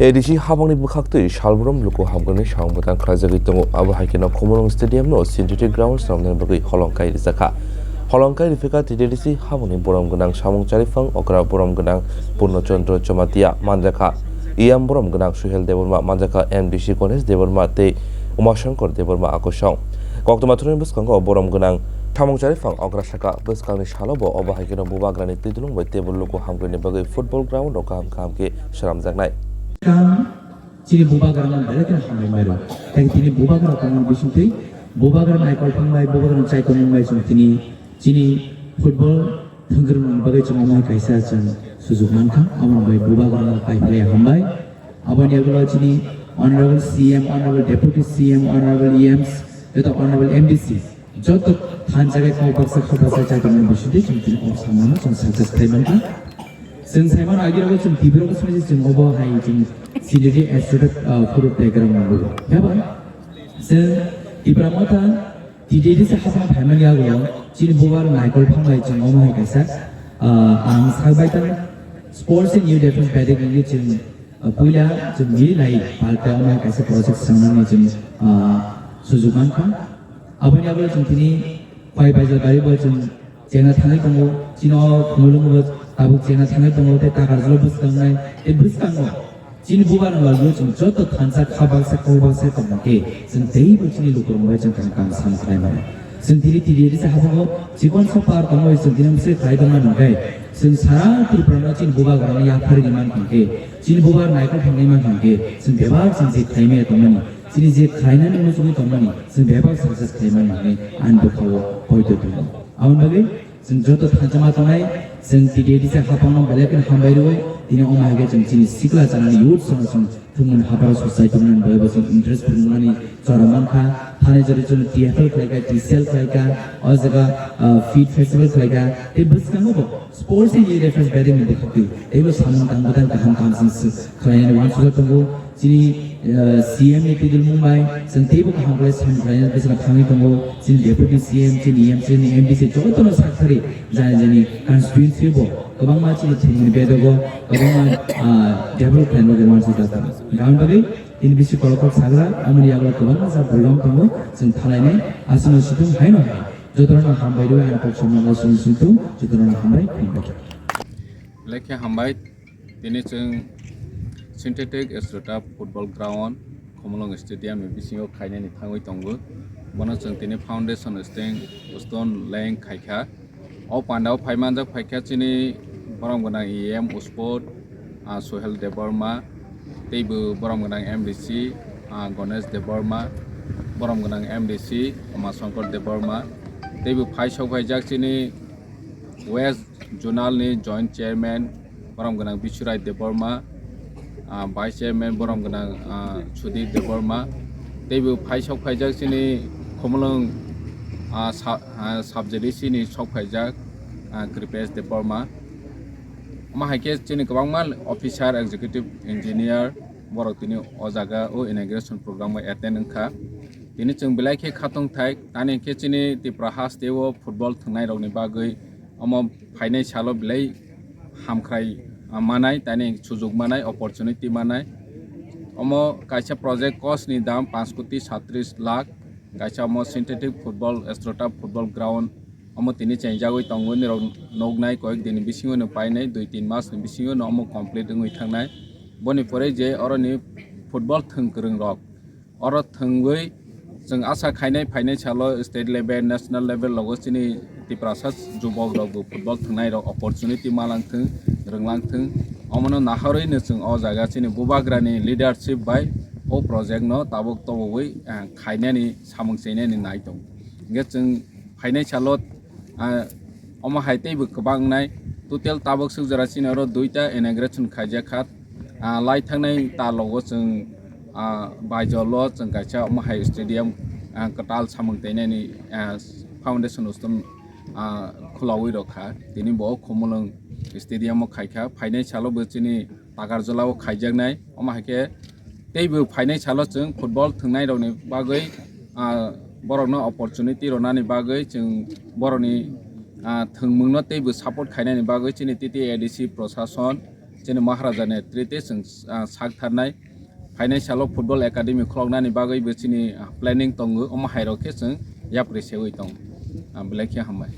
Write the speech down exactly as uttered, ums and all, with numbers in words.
A D C habangni bwkhaktwi salbrum luku hamkrai samung bwtang khlaijagwi tongo. Abo hai kheno Khumulwng Stadium no synthetic ground swnamnani bagwi holongkai rijakha. Holongkai riphikha T D D C habangni borom gwnang samung chariphang okra borom gwnang Purno Chandra Jamatia manjakha. E M borom gwnang Suhel Debbarma manjakha, M D C Ganesh Debbarma tei Umashankar Debbarma akosong. Koktwma thuruni bwskango borom gwnang thamung chariphang okra saka. Bwskangni salo bo obo hai kheno Bubagrani twidulung bai teibo luku hamkrai ni bagwi football ground rok kaham kaham khe swnamjaknai. Chini Bubagrano belai kheno hambai mairo. Tei tini Bubagra tongmani bisingtwi Bubagra naikol thangbai, Bubagra chaikolmung bai chwng tini chini football thwngkwrwngmung bagwi chwng omo hai kaisa chwng sujuk mankha. Aboni bai Bubagrano kaiphilai hambai. Aboni yagulo chini Honorable C M, Honorable Deputy C M, Honorable E Ms, joto Honorable M D C, joto thansa khe kok baksa kok baksa chaikolmung bisingtwi chwng tini o samano chwng success khlai mankha. Chwng saimano agirogwi chwng T V rogo swnwi chwng obo hai chwng C D D S T, ah, photo tei gram nanggo. Phiya ba chwng Tipra Motha T D D C hapang phaimani yago chini bubar naikol phanglai chwng omo hai kaisa, ah, ang sak bai tang Sports and Youth Affairs Baidek wngwi chwng, ah, puila chwng mili lai palta omo hai kaisa project swngnani chwng, ah, sujuk mankha. Aboni yago chwng tini pai baijak gari bo chwng chengna thangwi tongo, chini o Khumulwng bo tabuk chengna thangwi tongo, tei Takarjalo bwskangnai, tei bwskango chini bubar wngwi chwng joto thansa kha baksa kok baksa tongma khe chwng teibo chini lukurok bai chwng kaham kaham sam khlai mano. Chwng tini tini risa habango chikon sa par tongwi chwng tini mse khlai tongma nangkhe chwng sara Tripura no chini bubagrano yapharwi man thangkhe chini bubar naikol thangwi man thangkhe chwng bebak chwng je khlai maya tongmani, chini je khlainani muchungwi tongmani chwng bebak success khlai man hinwi ani bwkhao poito tongo. Aboni bagwi chwng joto thansa ma tongnai, chwng T D D C hapangno belai kheno hambai rwi, tini omo hai khe chwng chini sikla chanani youth sono chwng thwngmani haparo swchai tongmani bagwi bo chwng interest phunukmani chora mankha. Thani jora chwng T F L khlaikha, T C L khlaikha, o jaga, ah, fit festival khlaikha, tei bwskango bo sports and youth affairs badminton hockey teibo samung tang bwtang kaham kaham chwng khlainani uansukjak tongo. Chini, eh, C M ni twijlmung bai chwng teibo kaham khlai sam khlaina bwskango thangwi tongo. Chini Deputy C M, chini E M, chini M D C jotono sak thari jani jani constituency bo kwbangma chini thwngmani bedogo kwbangma, ah, develop khlaina bagwi uansukjak tongo. Aboni bagwi tini bisi kolokol sagra, amoni yago kwbangma jak bolong tongo, chwng thalainai aswkno situng haino hai. Jotono hambai rwi ani kok samno sung sung tung, jotono hambai khulumbai. Lekhe hambai. Tini chwng synthetic Astrota football ground, Khumulwng Stadium ni bisingo khainani thangwi tongo. Bono chwng tini foundation steng, stone laying khaikha. O pandao phai manjak phaikha chini borom gwnang E M Uspot, ah, Sohel Debbarma, teibo borom gwnang M D C, ah, Ganesh Debbarma, borom gwnang M D C Umashankar Debbarma, teibo phai sok phaijak chini West Zonal ni Joint Chairman borom gwnang Bisurai Debbarma, ah, Vice Chairman borom gwnang, ah, Sudip Debbarma, teibo phai sok phaijak chini Khumulwng, ah, sa-, ah, Sub J D C ni sok phaijak, ah, Kripesh Debbarma. Omo hai khe chini kwbangma officer, executive engineer borok tini o jaga o inauguration program o attend wngkha. Tini chwng belai khe khatungthai, tani khe chini Tripura haste o football thwngnairokni bagwi omo phainai salo belai hamkhrai, ah, manai, tani sujuk manai, opportunity manai. Omo kaisa project cost ni dam panch koti satris lakh, kaisa omo synthetic football, Astrota football ground, omo tini chengjagwi tongo, nirok nuknai koyek din ni bisingo no painai, dui tin mas ni bisingo no omo complete wngwi thangnai. Boni pore je oro ni football thwng kwrwng rok, oro thwngwi chwng asa khainai phainai salo state level, national level logo chini Tiprasa jubok rok bo football thwngnai rok opportunity malang thwng, rwnglang thwng. Omono naharwi no chwng o jaga chini bubagra ni leadership bai o project no tabuk tobogwi, ah, khainani samung chainani nai tongo. Hingkhe chwng phainai salo, ah, omo hai teibo kwbang wngnai. Total tabuk swk jora chini oro duita inauguration khaijak kha. Ah, lai thangnai ta logo chwng, ah, Baijol o chwng kaisa omo hai stadium, ah, kwtal samung teinani, ah, foundation ustum, ah, khulaui rok kha. Tini bo Khumulwng stadium o khai kha. Phainai salo bo chini Takarjala o khaijaknai. Omo hai khe teibo phainai salo chwng football thwngnairokni bagwi, ah, borokno opportunity rwnani bagwi chwng borokni, ah, thwngmungno teibo support khainani bagwi chini T T A D C prosason, Chini Maharaja ni treaty chwng, ah, sak tharnai. Phainai salo football academy khuloknani bagwi bo chini, ah, planning tongo. Omo hai rok khe chwng yapri sewi tong. Ah, belai khe hambai.